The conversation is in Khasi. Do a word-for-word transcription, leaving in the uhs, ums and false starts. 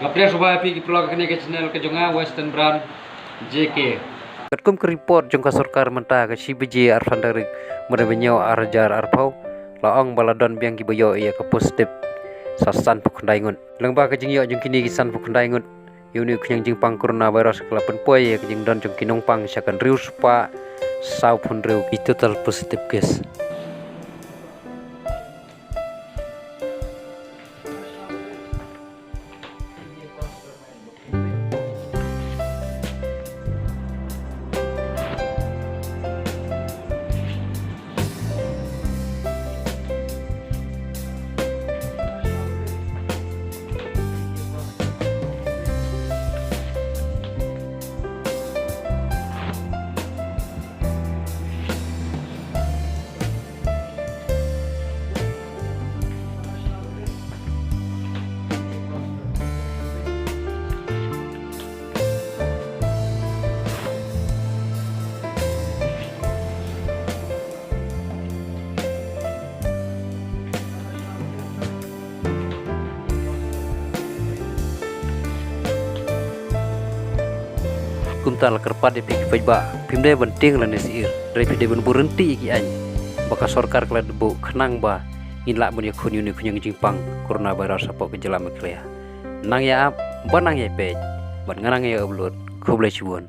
Nga pdiang sngewbha ïa phi ki paralok ha kane ka channel ka jong nga Western Brand J K. Katkum ka report jong ka sorkar mynta ka shi baje arphew san tarik mynta ka bnai ar hajar arphew la ong ba la don biang kiba ïoh ïa ka positive sa sanphew khyndai ngut. Lyngba ka jingïoh jong kine ki sanphew khyndai ngut ïa une u khñiang jingpang coronavirus ka la pynpoi ïa ka jingdon jong ki nongpang sha ka hynriew spah sawphew hynriew ki total positive case. Kumta la kyrpad ïa phi ki paidbah, phim dei ban tieng lane syier, hynrei phi dei ban buh rynti ïa ki aiñ ba ka sorkar ka la buh khnang ba ngin lah ban ïakhun ïa une u khñiang jingpang coronavirus hapoh ka jylla Meghalaya. Nang ïa ap bad nang ïa peit, bad nga nang ïa upload. Khublei shibun.